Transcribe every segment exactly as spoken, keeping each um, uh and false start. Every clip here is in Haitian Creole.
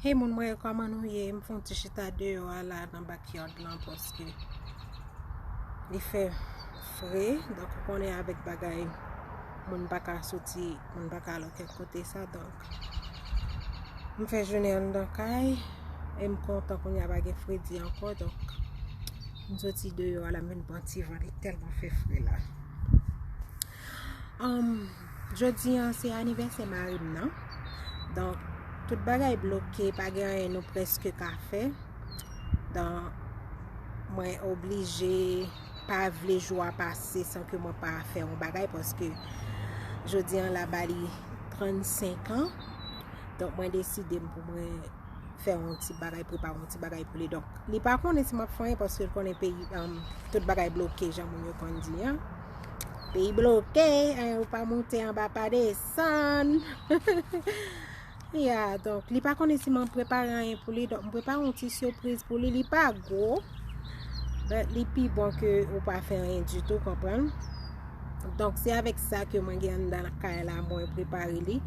Hey moun mwen, kòman nou ye? M fè yon ti chita deyò a la nan backyard lan paske li fè fre, donk ou konnen avèk bagay moun pa ka soti, moun pa ka al okenn kote sa, donk m fè jounen anndan kay e m kontan kounye a pa gen fredi ankò, donk m soti deyò a la, m vin pran ti van, li tèlman fè fre la. Um, jodi an se anivèsè mari m nan. Donk, tout bagay bloke, pa gen anyen nou prèske ka fè. Donk, mwen oblije pa vle jou a pase san ke mwen pa fè yon bagay paske jodi an la ba li trannsenk an. Donk, mwen deside m pou mwen fè yon ti bagay, prepare yon ti bagay pou li. Donk, li pa konnen si m ap fè anyen paske l konnen peyi, um, tout bagay bloke, jan moun yo konn di an. Peyi bloke, anyen ou pa moute, anba pa desann. Ya, donk, li pa konnen si mwen prepare anyen pou li. Donk, m prepare yon ti sipriz pou li. Li pa gwo, but li pi bon ke ou pa fè anyen ditou, konprann? Donk, se avèk sa ke mwen gen anndan kay la, mwen prepare li.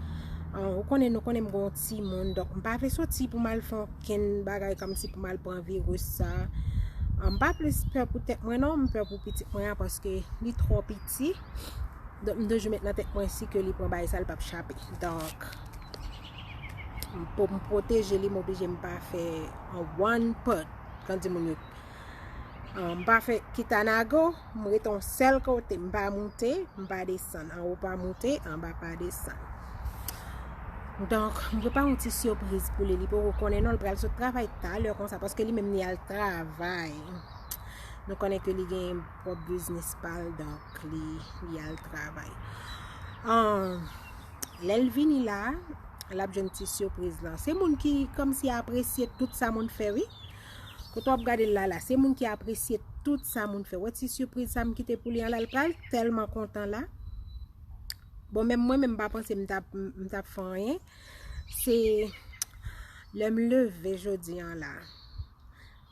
Ah, ou konnen, nou konnen m gen yon timoun, donk m pa vle soti pou m al fè okenn bagay kòmsi pou m al pran viris sa. Ah, m pa plis pè pou tèt mwen non, m pè pou pitit mwen an paske li twò piti. Donk, m toujou met nan tèt mwen si ke li pran bagay sa, li p ap chape. Donk, m pou m pwoteje li, m oblije m pa fè an one pot, jan di moun yo. Ah, m pa fè kitanago, m rete yon sèl kote, m pa moute, m pa desann, anwo pa moute, anba pa desann. Donk, m prepare yon ti sipriz pou li, li poko konnen non, li pral sot travay talè konsa, paske li menm li al travay. Nou konnen ke li gen pwòp biznis pa l, donk li, li al travay. Ah, lè l vini la, l ap jwenn ti sipriz lan. Se moun ki kòmsi apresye tout sa moun fè, wi. Kote w ap gade l la la, se moun ki apresye tout sa moun fè. Wè ti sipriz sa m kite pou li an la, l pral tèlman kontan la. Bon, menm mwen menm m pa panse m t ap, m t ap fè anyen. Se lè m leve jodi an la,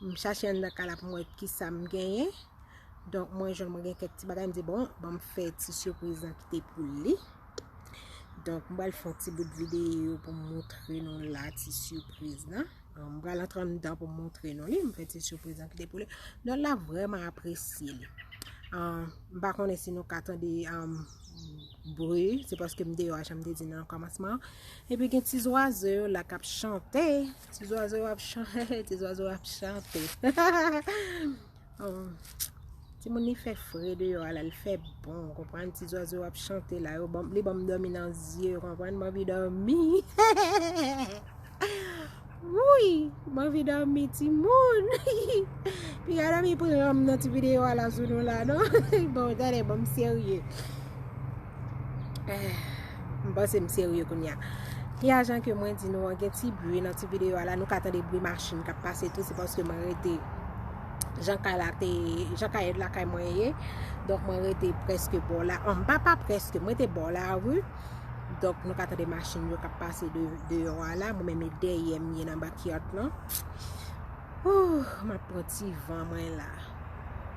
m chache anndan kay la pou m wè kisa m genyen. Donk, mwen jwenn mwen gen kèk ti bagay, m di, bon, ban m fè ti sipriz lan kite pou li. Donk, m pral fè yon ti bout videyo pou m montre nou la ti sipriz lan. Ah, m pral antre anndan pou m montre nou li. M fè ti sipriz lan kite pou li. Donk, l ap vrèman apresye li. Ah, m pa konnen si nou ka tande, ah, bri, se paske m deyò a, jan m te di nan kòmansman. Epi gen ti zwazo yo la k ap chante. Ti zwazo yo ap chante, ti zwazo yo ap chante. Oh, timoun, li fè fre deyò a la, li fè bon, konprann? Ti zwazo ap chante la, yo ban m, li ban m dòmi nan zye, konprann? M anvi dòmi. Wouy, m anvi dòmi, timoun. Piga dòmi pran m nan ti videyo a la sou nou la, non? Bon, tande, bon, m serye. Eh, m panse m serye kounye a. Ya, jan ke mwen di nou an, gen ti bri nan ti videyo a la, nou ka tande bri machin k ap pase tou, se paske mwen rete, jan kay la te, jan kay lakay mwen ye. Donk, mwen rete prèske bò la. An, m pa, pa prèske, mwen rete bò la, wi. Donk, nou ka tande machin yo k ap pase de, deyò a la. Mwen menm, e dèyè m ye nan backyard lan. Ouh, m ap pran ti van mwen la.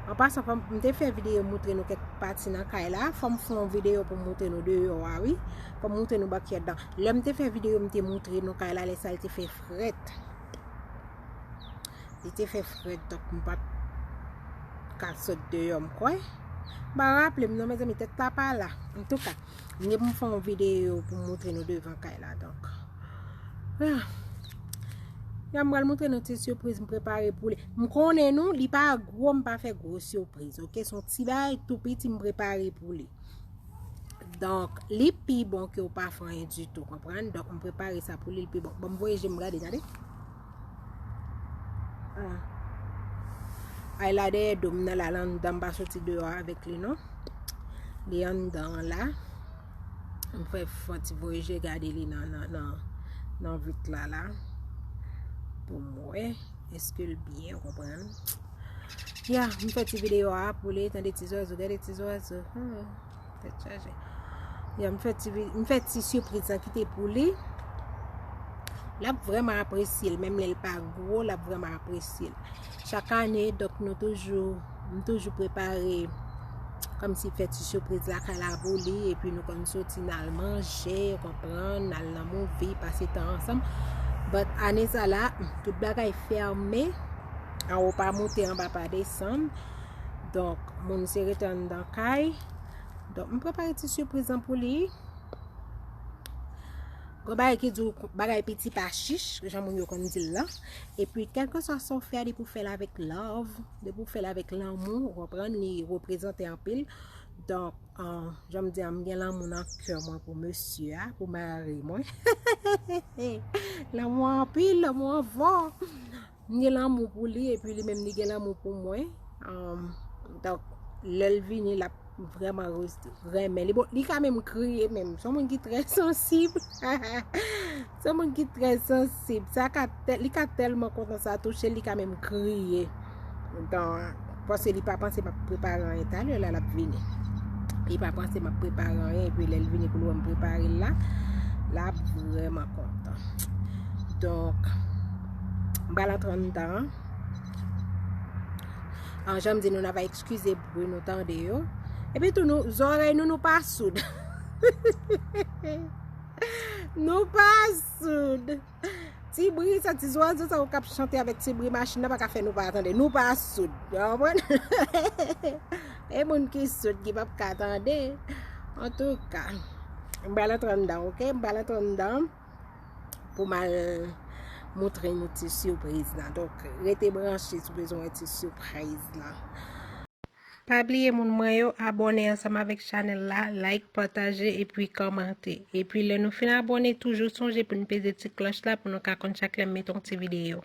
An pasan, fò m, m te fè videyo moutre nou kèk pati nan kay la. Fò m fè yon videyo pou m moutre nou deyò a, wi. Fò m moutre nou backyard lan. Lè m te fè videyo, m te moutre nou kay la, lè sa l te fè frèt. Li te fè frèt, donk m pa t ka sot deyò, m kwè. M pa raple m non, mezanmi, tèt la pa la. Antouka, m gen pou m fè yon videyo pou m moutre nou devan kay la, donk. Ah. Ya, m pral moutre nou ti sipriz m prepare pou li. M konnen nou, li pa gwo, m pa fè gwo sipriz, oke? Se yon ti bagay tou piti m prepare pou li. Donk, li pi bon ke w pa fè anyen ditou, konprann? Donk, m prepare sa pou li, li pi bon. Bon, m voye je m gade, tande. Ah. Ay la dèyè do m nan la, l anndan, m pa soti deyò avèk li, non. Li anndan an la. M fè fon ti voye je gade li nan, nan, nan, nan vit la, la. Pou m wè, èske l byen, w konprann? Ya, m fè ti videyo a pou li, tande ti zwazo, gade ti zwazo. Hmm. Tèt chaje. Ya, m fè ti vi-, m fè ti sipriz lan kite pou li. L ap vrèman apresye l, menm lè l pa gwo, l ap vrèman apresye l. Chak ane, donk, nou toujou, m toujou prepare kòmsi fè ti sipriz lakay la pou li, epi nou konn soti n al manje, konprann, n al nan movie, pase tan ansanm. But ane sa la, tout bagay fèmen. Anwo pa moute, anba pa desann. Donk, moun se rete anndan kay. Donk, m prepare ti sipriz lan pou li. Gon bagay ki di w bagay piti pa chich, jan moun yo konn di l lan. Epi, kèlkeswa sa w fè a, depi w fè l avèk love, depi w fè l avèk lanmou, ou konprann, li reprezante anpil. Donk, ah, jan m di a, m gen lanmou nan kè mwen pou mesye a, pou mari mwen. Lanmou anpil, lanmou anvan. M gen lanmou pou li, epi li menm li gen lanmou pou mwen. Um, donk, lè l vini, l ap vrèman res- renmen li. Bon, li ka menm kriye menm. Se yon moun ki trè sansib. Se yon moun ki trè sansib. Sa ka tè- li ka tèlman kontan sa touche, li ka menm kriye. Donk, paske li pa panse m ap prepare anyen talè la, l ap vini. Li pa panse m ap prepare anyen, epi lè l vini pou l wè m prepare l la, l ap vrèman kontan. Donk, m pral antre anndan. An, jan m di nou, n ava eskize bri nou tande yo. Epi tou, nou, zòrèy nou, nou pa soud. Nou pa soud. Ti bri sa, ti zwazo sa yo k ap chante avèk ti bri machin nan pa ka fè nou pa tande. Nou pa soud. Ou konprann? E moun ki soud ki p ap ka tande. Antouka, m pral antre anndan, oke? M pral antre anndan pou m al montre nou ti sipriz la. Donk, rete branche si w bezwen wè ti sipriz la. Pa bliye moun mwen yo, abòne ansanm avèk chanèl la, like, pataje epi kòmante. Epi lè nou fin abòne, toujou sonje pou n peze ti klòch la pou nou ka konn chak lè m mete yon ti videyo.